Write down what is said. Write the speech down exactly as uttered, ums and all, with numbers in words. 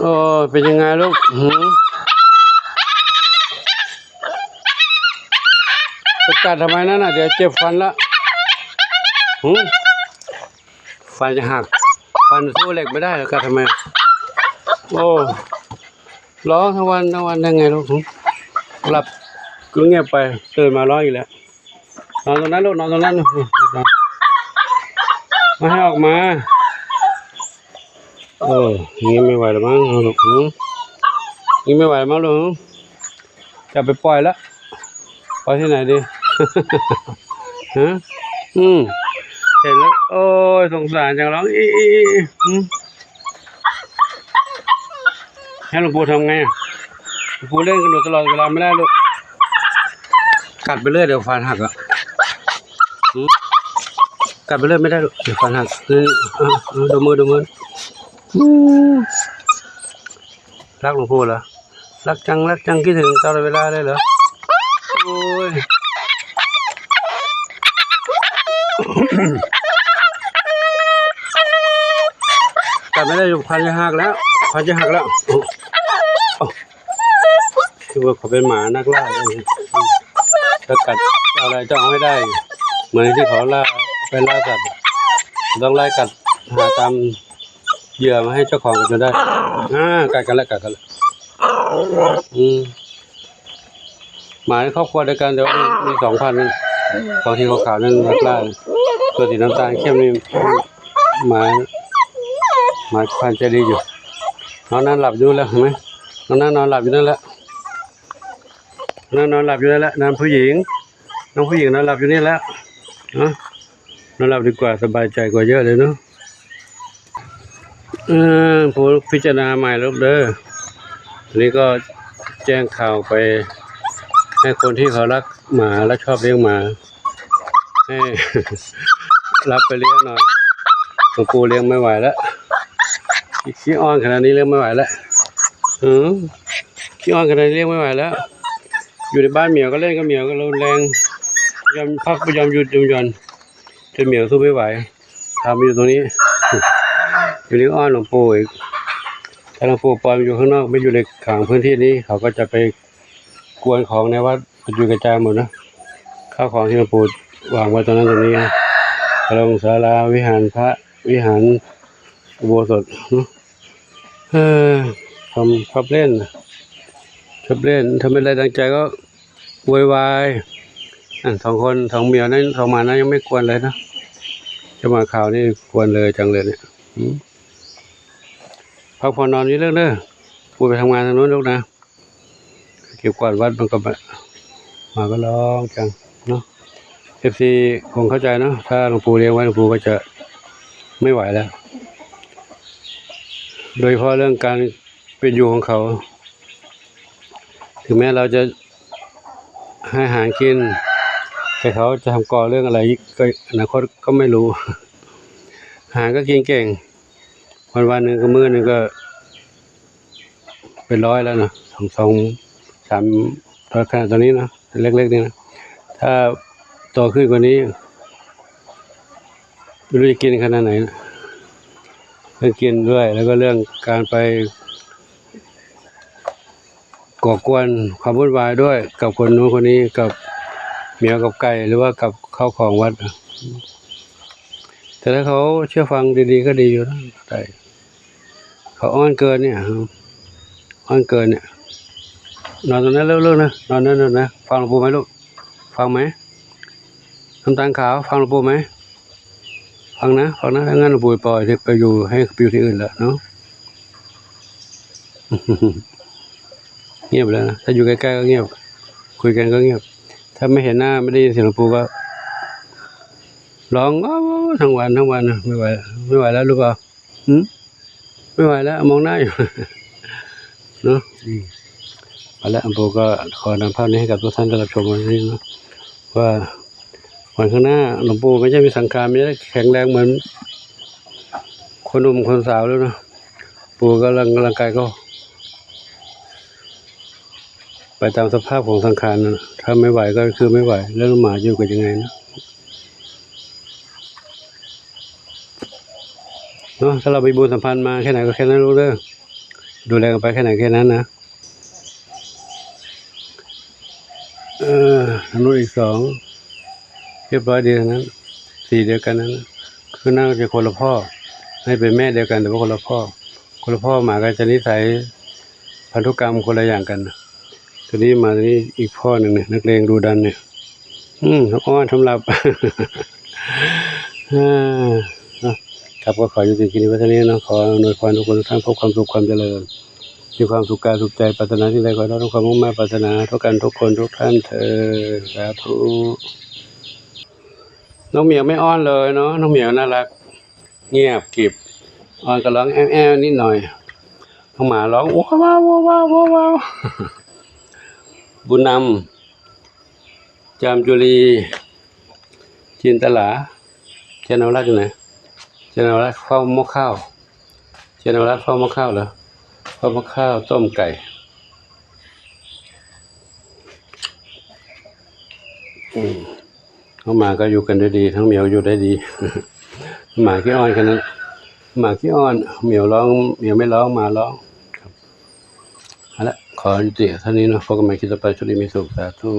โอ้ เป็นยังไงลูก หืม ไปกัดทำไมนั่นน่ะ เดี๋ยวเจ็บฟันละ หืม ฟันจะหัก ฟันสู้เหล็กไม่ได้เหรอ กัดทำไม โอ้ ร้องทั้งวันทั้งวันได้ไงลูก หืม หลับก็เงียบไป ตื่นมาร้องอีกแล้ว นอนตรงนั้นลูก นอนตรงนั้น ไม่ให้ออกมา เออ อย่างนี้ไม่ไหวแล้วมั้งลูก หืม อย่างนี้ไม่ไหวแล้วมั้งลูก หืม จะไปปล่อยแล้ว ปล่อยที่ไหนดี ฮะ อืม เห็นแล้ว โอ้ย สงสารจัง ร้อง อี อี อี อืม ให้หลวงปู่ทำไงอะ หลวงปู่เล่นกับหนูตลอดเวลาไม่ได้ลูก กัดไปเรื่อย เดี๋ยวฟันหักอ่ะ หืม กัดไปเรื่อยไม่ได้ลูก เดี๋ยวฟันหัก นี่ อ่ะ อ่ะ ดูมือ ดูมือ อืม รักหลวงปู่เหรอ รักจัง รักจัง คิดถึงตลอดเวลาเลยเหรอ โอ้ย กัดไม่ได้ลูก ฟันจะหักแล้ว ฟันจะหักแล้ว โอ้ โอ้ คือว่าเขาเป็นหมานักล่าเลย ถ้ากัดอะไรต้องเอาให้ได้ เหมือนที่เขาล่า ไปล่าสัตว์ ต้องไล่กัด หาตามเหยื่อมาให้เจ้าของกันจนได้ อ่า กัดกันแล้ว กัดกันแล้ว อืม หมาในครอบครัวเดียวกัน แต่ว่ามี มีสองพันธุ์นั่น ของสีขาวๆนั่นนักล่า ตัวสีน้ำตาลเข้มนี่ หมา หมาพันธุ์ใจดีอยู่ น้องนั่นหลับอยู่แล้ว เห็นไหม น้องนั่นนอนหลับอยู่นั่นแหละ นั่นนอนหลับอยู่นั่นแหละ นั่นผู้หญิง น้องผู้หญิงนอนหลับอยู่นี่แหละ เนาะ นอนหลับดีกว่า สบายใจกว่าเยอะเลยเนาะ เออ ผมพิจารณาใหม่แล้วเด้อ อันนี้ก็แจ้งข่าวไป ให้คนที่เขารักหมาและชอบเลี้ยงหมา ให้ รับไปเลี้ยงหน่อย หลวงปู่เลี้ยงไม่ไหวแล้ว ขี้อ้อนขนาดนี้เลี้ยงไม่ไหวแล้ว อืม ขี้อ้อนขนาดนี้เลี้ยงไม่ไหวแล้ว อยู่ในบ้านเหมียวก็เล่นกับเหมียวก็รุนแรง ยอมพักไม่ยอมหยุดยอมหย่อน จนเหมียวสู้ไม่ไหว พามาอยู่ตรงนี้ อยู่นี่อ้อนหลวงปู่อีก ถ้าหลวงปู่ปล่อยมันอยู่ข้างนอก ไม่อยู่ในขังพื้นที่นี้ เขาก็จะไปกวนของในวัดกระจุยกระจายหมดนะ ข้าวของที่หลวงปู่วางไว้ตรงนั้นตรงนี้นะ พระบรมศาลา วิหารพระ วิหาร อุโบสถเนาะ เออ ทำชอบเล่น ชอบเล่น ถ้าไม่ได้ดังใจก็โวยวาย อ่ะ สองคน สองเหมียวนั้น สองหมานั้นยังไม่กวนเลยนะ เจ้าหมาขาวนี่กวนเลยจังเลยเนี่ย อืม พักผ่อนนอนนี่เรื่องเด้อ ปู่ไปทำงานทางโน้นลูกนะ เก็บกวาดวัดมันก็มา หมาก็ร้องจังเนาะ เอฟซี คงเข้าใจเนาะ ถ้าหลวงปู่เลี้ยงไว้ หลวงปู่ก็จะไม่ไหวแล้ว โดยเฉพาะเรื่องการเป็นอยู่ของเขา ถึงแม้เราจะให้อาหารกิน แต่เขาจะทำก่อเรื่องอะไรก็อนาคตก็ไม่รู้ อาหารก็กินเก่ง วันวันๆหนึ่งก็มื้อหนึ่งก็เป็นร้อยแล้วนะ สอง สอง สาม ขนาดตอนนี้นะ เล็กๆนี่นะ ถ้าโตขึ้นกว่านี้ ไม่รู้จะกินขนาดไหนนะ เรื่องกินด้วย แล้วก็เรื่องการไปก่อกวนความวุ่นวายด้วย กับคนนู้นคนนี้ กับเหมียวกับไก่ หรือว่ากับข้าวของวัดนะ แต่ถ้าเขาเชื่อฟังดีๆก็ดีอยู่นะ ได้ เขาอ้อนเกินเนี่ย อ้อนเกินเนี่ย นอนตรงนั้นเลิกๆนะ นอนนั่นๆนะ ฟังหลวงปู่ไหมลูก ฟังไหม น้ำตาลขาว ฟังหลวงปู่ไหม ฟังนะ ฟังนะ ถ้างั้นหลวงปู่ปล่อยไปอยู่ ให้ไปอยู่ที่อื่นแล้วเนาะ เงียบแล้วนะ ถ้าอยู่ใกล้ๆก็เงียบ คุยกันก็เงียบ ถ้าไม่เห็นหน้า ไม่ได้ยินเสียงหลวงปู่ก็ ร้อง "อ้าว" ทั้งวันทั้งวันนะ ไม่ไหว ไม่ไหวแล้วหรือเปล่า หืม ไม่ไหวแล้ว มองหน้าอยู่ เนาะ อืม เอาละ หลวงปู่ก็ขอนำภาพนี้ให้กับทุกท่านได้รับชมวันนี้เนาะ ว่าวันข้างหน้าหลวงปู่ไม่ใช่มีสังขาร ไม่ได้แข็งแรงเหมือนคนหนุ่มคนสาวแล้วนะ ปู่กำลัง ร่างกายก็ ไปตามสภาพของสังขารนะ ถ้าไม่ไหวก็คือไม่ไหว แล้วหมาอยู่กันยังไงนะ เนาะ ถ้าเรามีบุญสัมพันธ์มาแค่ไหนก็แค่นั้นลูกเด้อ ดูแลกันไปแค่ไหนแค่นั้นนะ เออ ทางนู้นอีกสอง เรียบร้อยดีทั้งนั้น สีเดียวกันนั้นนะ คือน่าจะคนละพ่อ ให้เป็นแม่เดียวกันแต่ว่าคนละพ่อ คนละพ่อ หมาก็จะนิสัยพันธุกรรมคนละอย่างกัน ตัวนี้มาตัวนี้อีกพ่อหนึ่งเนี่ย นักเลงดุดันเนี่ย อืม อ้อนสำหรับ อ่า เนาะ ครับ ก็ขอยุติคลิปนี้ไว้เท่านี้เนาะ ขออำนวยพรทุกคนทุกท่านพบความสุขความเจริญ มีความสุขกายสุขใจ ปรารถนาสิ่งใดขอให้ได้ทุกความมุ่งมา่ปรารถนาทุกกันทุกคนทุกท่านเทอญ สาธุ น้องเหมียวไม่อ้อนเลยเนาะ น้องเหมียวน่ารัก เงียบกริบ อ้อนก็ร้องแอ้วๆนิดหน่อย น้องหมาร้อง ว้าวว้าวว้าวว้าวว้าว บุญนำ จามจุลี จินตลา เจนวรัตน์อยู่ไหน เจนวรัตน์เฝ้าหม้อข้าว เจนวรัตน์เฝ้าหม้อข้าวเหรอ เฝ้าหม้อข้าวต้มไก่ อืม น้องหมาก็อยู่กันได้ดี ทั้งเหมียวอยู่ได้ดี หมาขี้อ้อนแค่นั้น หมาขี้อ้อน เหมียวร้อง เหมียวไม่ร้อง หมาร้อง ครับ เอาละ ขอยุติเท่านี้เนาะ พบกันใหม่คลิปต่อไป โชคดีมีสุข สาธุ